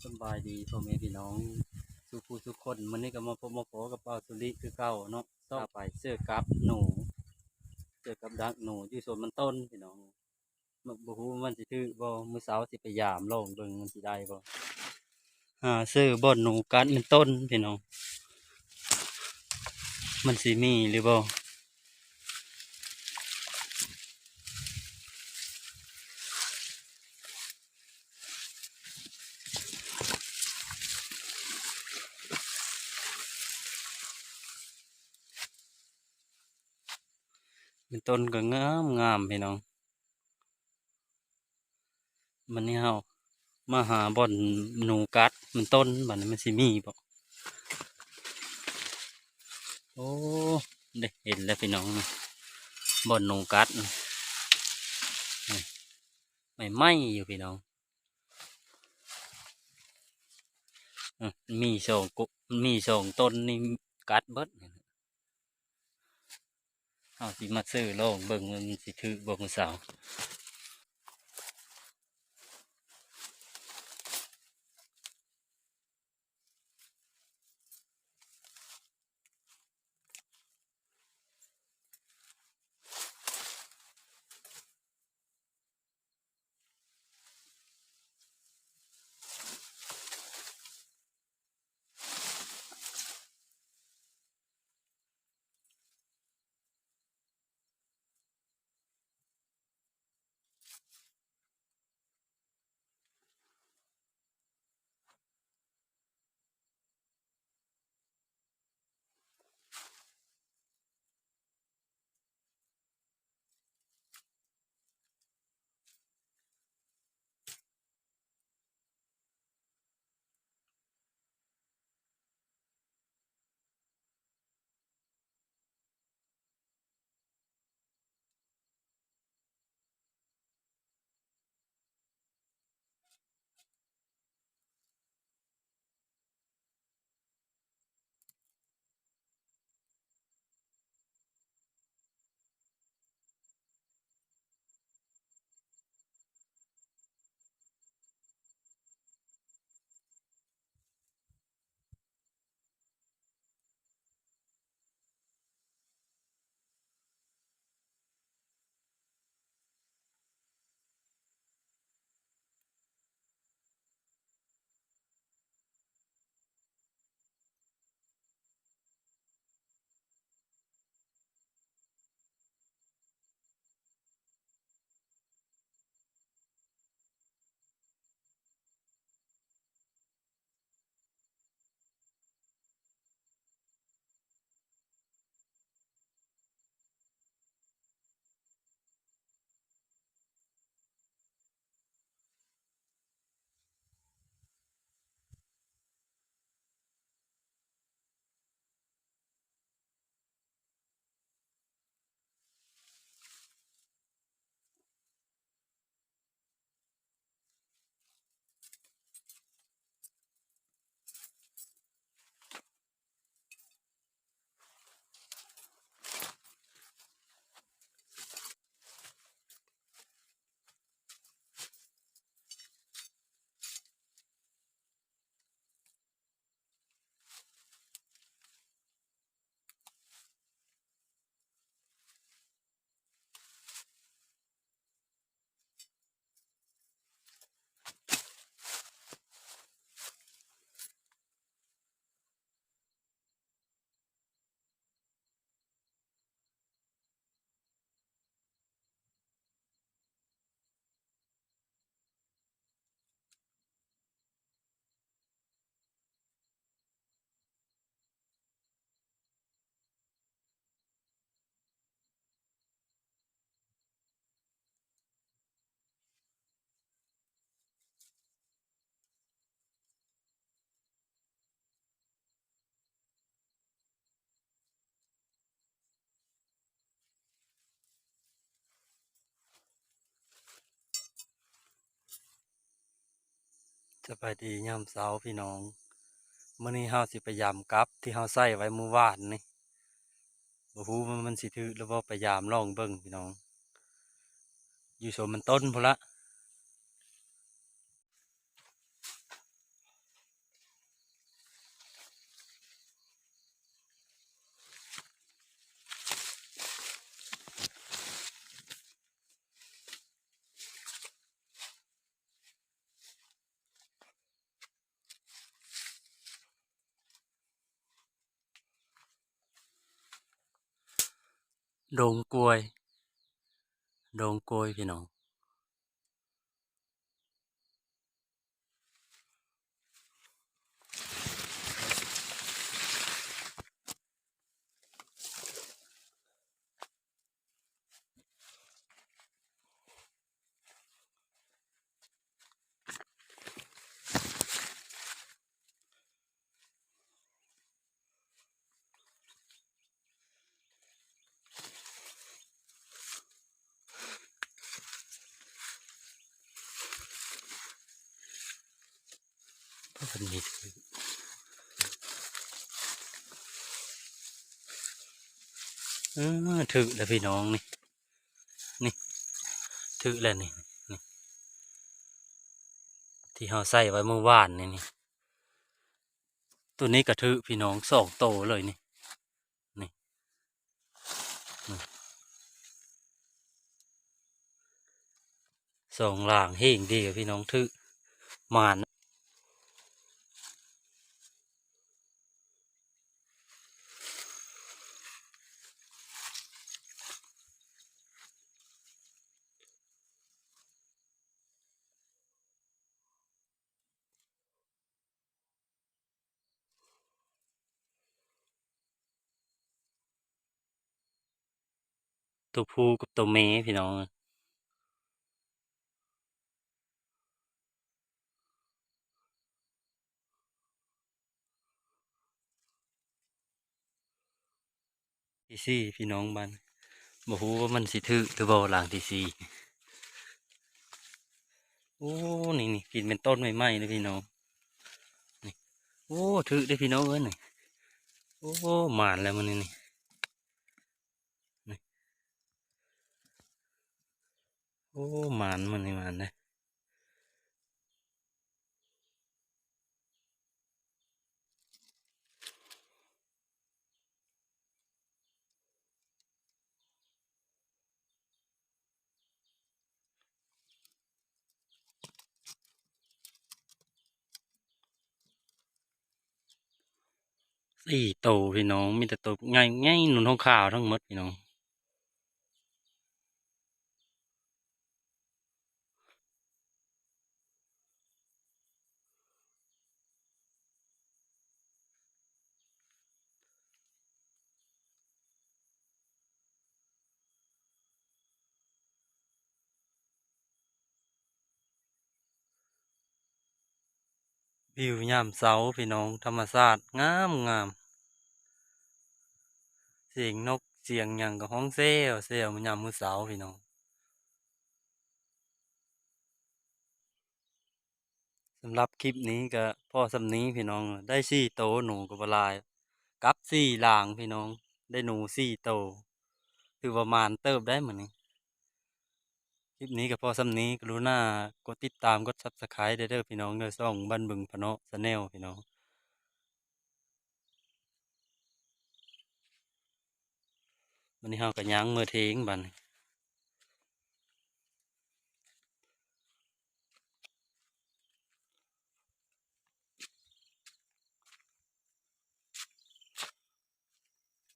ສະບາຍດີພໍ່ແມ່ພີ່ນ້ອງສູ່ຜູ້ສູ່ຄົນ, ມື້ນີ້ກໍມາພົບມາພໍ້ກັບບ່າວສຸລິຄືເກົ່າເນາະ. ຕໍ່ໄປເສື້ອກັບໜູ ເສື້ອກັບດັກໜູຢູ່ສວນມັນຕົ້ນພີ່ນ້ອງ. ບໍ່ ບໍ່ຮູ້ວ່າມັນຊິຖືກບໍ່, ມື້ເຊົ້າຊິໄປຢາມລອງເບິ່ງມັນຊິໄດ້ບໍ່. ຫາເສື້ອບ່ອນໜູກັດມັນຕົ້ນພີ່ນ້ອງ, ມັນຊິມີຫຼືບໍ່. ມັນຕົ້ນກໍງາມໆ ພີ່ນ້ອງ. ບັດນີ້ເຮົາມາຫາບ່ອນໜູກັດມັນຕົ້ນ, ບັດນີ້ມັນຊິມີບໍ່? ໂອ້ ເດ້ ເຫັນແລ້ວພີ່ນ້ອງ, ບ່ອນໜູກັດ ນີ້ ໃໝ່ໆ ຢູ່ພີ່ນ້ອງ. ອື ມີສອງ ມີສອງຕົ້ນນີ້ກັດເບິດ. ເຮົາຊິມາເຊີລອງເບິ່ງວ່າມັນຊິຖືກບໍ່ມື້ເຊົ້າ. ສະບາຍດີຍາມເຊົ້າພີ່ນ້ອງ, ມື້ນີ້ເຮົາຊິໄປຢາມກັບທີ່ເຮົາໃສ່ໄວ້ມື້ວານນີ້. ບໍ່ຮູ້ວ່າມັນຊິຖືກຫຼືບໍ່, ໄປຢາມລອງເບິ່ງພີ່ນ້ອງ, ຢູ່ສວນມັນຕົ້ນພຸ້ນລະ. ດົງກ້ວຍ ດົງກ້ວຍພີ່ນ້ອງ. ເພິ່ນມີ ເອີ ຖືກແລ້ວພີ່ນ້ອງນີ້ ນີ້ ຖືກແລ້ວນີ້ ນີ້ ທີ່ເຮົາໃສ່ໄວ້ມື້ວານນີ້ ນີ້ ໂຕນີ້ກໍຖືກພີ່ນ້ອງ ສອງໂຕເລີຍນີ້ ນີ້ ນີ້ ສອງຫຼາງແຮງດີພີ່ນ້ອງ ຖືກໝານ. ໂຕຜູ້ກັບໂຕແມ່ພີ່ນ້ອງ. ທີສີ່ພີ່ນ້ອງ ບາດນີ້ບໍ່ຮູ້ວ່າມັນຊິຖືກຫຼືບໍ່ ຫຼັງທີສີ່. ໂອ້ ນີ້ໆ ກິນເປັນຕົ້ນໃໝ່ໆເດ້ພີ່ນ້ອງ ນີ້. ໂອ້ ຖືກເດ້ພີ່ນ້ອງເອີຍນີ້. ໂອ້ ໝານແລ້ວມື້ນີ້ນີ້ ນີ້. ໂອ້ ໝານ ມື້ນີ້ໝານເດ້. ສີ່ໂຕພີ່ນ້ອງ ມີແຕ່ໂຕໃຫຍ່ໆ ໜູນຂາວທັງໝົດພີ່ນ້ອງ. ວິວຍາມເຊົ້າພີ່ນ້ອງ ທຳມະຊາດງາມໆ ສຽງນົກສຽງຫຍັງກໍຮ້ອງແຊວໆ ຍາມມື້ເຊົ້າພີ່ນ້ອງ. ສຳລັບຄລິບນີ້ກໍພໍສ່ຳນີ້ພີ່ນ້ອງ ໄດ້ສີ່ໂຕ ໜູກໍບໍ່ຫຼາຍ ກັບສີ່ຫຼາງພີ່ນ້ອງ ໄດ້ໜູສີ່ໂຕ ຖືວ່າໝານເຕີບໄດ໋ມື້ນີ້. ຄລິບນີ້ກໍພໍສ່ຳນີ້ ກະລຸນາກົດຕິດຕາມ ກົດ Subscribe ໄດ້ເດີພີ່ນ້ອງເດີ ຊ່ອງບ້ານບຶງພະເນາະ Channel ພີ່ນ້ອງ. ບັດນີ້ເຮົາກໍຍ່າງເມືອເທີງບັດນີ້